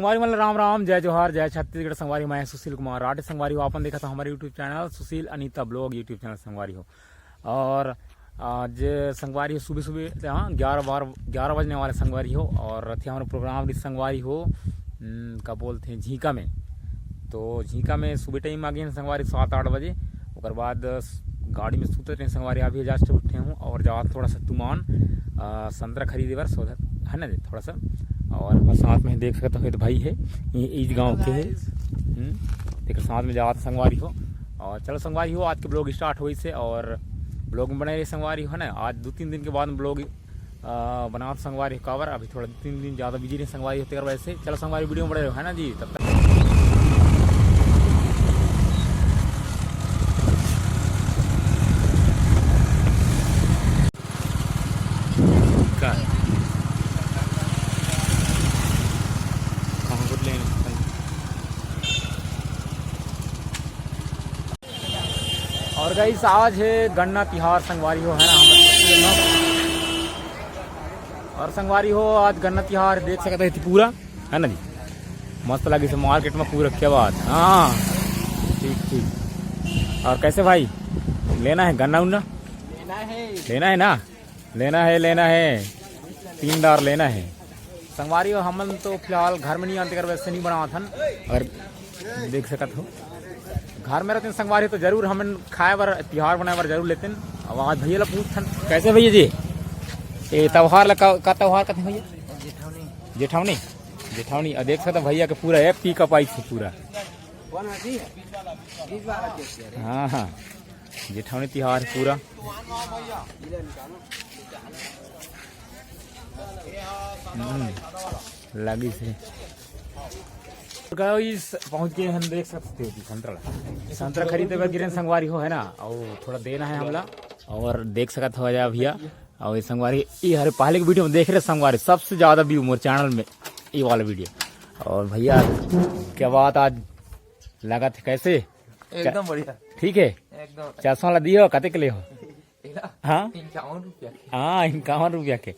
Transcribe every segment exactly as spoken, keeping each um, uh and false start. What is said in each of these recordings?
संगवारी मन ल राम राम, जय जोहार, जय छत्तीसगढ़। संगवारी, मैं सुशील कुमार राठे। संगवारी हो, आपन देखत हो हमर YouTube चैनल सुशील अनीता ब्लॉग YouTube चैनल। संगवारी हो, और आज संगवारी हो सुबह सुबह, हाँ, ग्यारह बार ग्यारह बजने वाले संगवारी हो, और रथे हमर प्रोग्राम रही संगवारी हो, हम्म, का बोलते हैं, झींका में। तो झींका में सुबह टाइम आ गए हैं संगवारी, सात आठ बजे। ओकर बाद गाड़ी में सुतत रहे संगवारी, अभी जस्ट उठे हूँ और जात थोड़ा सा तुमान, आ, संतरा खरीदे बर सौदा, है ना, थोड़ा सा। और हमर साथ में देख सकत हो, ये तो भाई है, ये इस गांव के है। हम्म, तेकर साथ में जात संगवारी हो। और चलो संगवारी हो, आज के ब्लॉग स्टार्ट होइस हे और ब्लॉग में बने रहे संगवारी हो, है ना। आज दो तीन दिन के बाद में ब्लॉग बनात संगवारी हो, काबर अभी थोड़ा दो तीन दिन ज़्यादा बिजी रहे संगवारी हो, तेकर वजह से। चलो संगवारी, वीडियो में बने रहो, है ना जी। तब तक का? कहाँ को लेने? और गाइस, आज है गन्ना तिहार संगवारी हो, है ना, हम और संगवारी हो, आज गन्ना तिहार देख सकते हैं पूरा, है ना जी। मस्त लगी से मार्केट में पूरा, क्या बात। हाँ, ठीक ठीक। और कैसे भाई, लेना है गन्ना उन्ना? लेना है। लेना है ना, लेना है, लेना है, तीन डार लेना है। संगवारी हो, हमन तो फिलहाल घर में नहीं आन, तेकर वजह से नहीं बनावत हन। अगर देख सकत हो, घर में रहते संगवारी तो जरूर हमन खाए बर, तिहार बनाए बर जरूर लेते। अब आज भैया ला पूछथन, कैसे भैया जी, ये त्योहार ला का, का त्योहार कहते हैं भैया? जेठौनी। जेठौनी, जेठौनी। और देख सकते हो भैया के पूरा एक पिकअप आई थी पूरा। हाँ हाँ, जेठौनी तिहार पूरा। हम्म, लगी से। गाइस, पहुंच गए हम, देख सकते हो संतरा ला। संतरा खरीदे बर गिरन संगवारी हो, है ना, और थोड़ा देना है हमला। और देख सकत हो जा भैया, और ये संगवारी, ये हरे पहले के वीडियो में देख रहे संगवारी, सबसे ज्यादा व्यू मोर चैनल में ये वाला वीडियो। और भैया, क्या बात, आज लागत है कैसे? एकदम बढ़िया। ठीक है। एकदम। चश्मा ला दियो, कते के ले हो? एला हाँ? इक्यावन रुपया के। हाँ, इक्यावन रुपया के।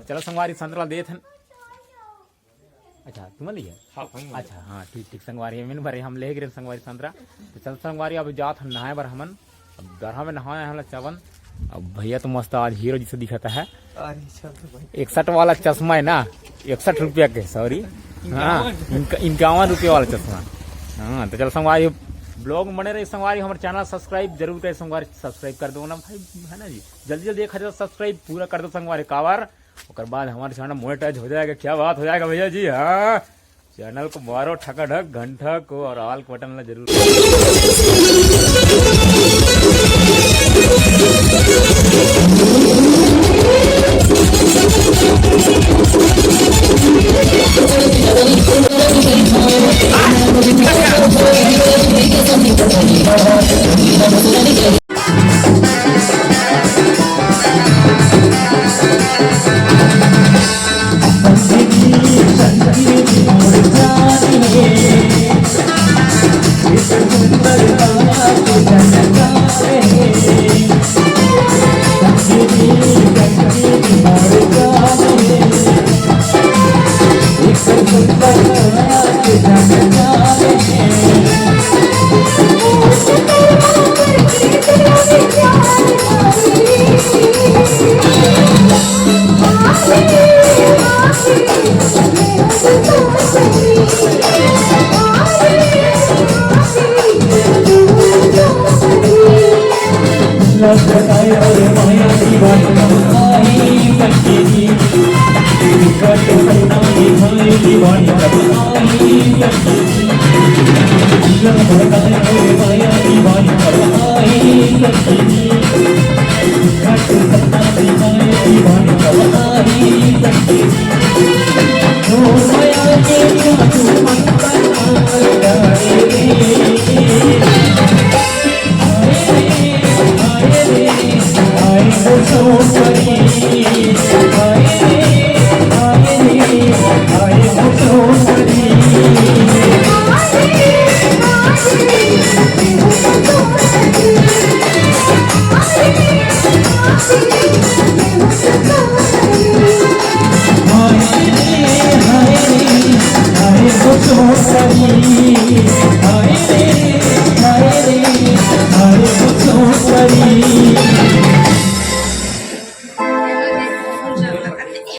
चलो संगवारी, संतरा देत हन। अच्छा, तुम लिया? हाँ, हम अच्छा, हाँ, ठीक ठीक संगवारी, मैंने भरे हम ले गिरे संगवारी संतरा। तो चल संगवारी, अब जात हम नहाए बर हमन। अब गरहा में नहाए हमला चवन। अब भैया तो मस्त आज हीरो जैसे दिखता है। अरे चल तो भाई। इकसठ वाला चश्मा है ना, इकसठ रुपया के, सॉरी। हाँ, इनका इक्यावन रुपया वाला चश्मा। हाँ, तो चल संगवारी, ब्लॉग में बने रहे संगवारी, हमारे चैनल सब्सक्राइब जरूर करें संगवारी, सब्सक्राइब कर दो ना भाई, है ना जी। जल्दी जल्दी एक हजार सब्सक्राइब पूरा कर दो संगवारी, काबर ओकर बाद हमारे चैनल मोनेटाइज हो जाएगा। क्या बात हो जाएगा भैया जी। हाँ, चैनल को मारो ठकाठक घंटा को और ऑल बटन ला जरूर।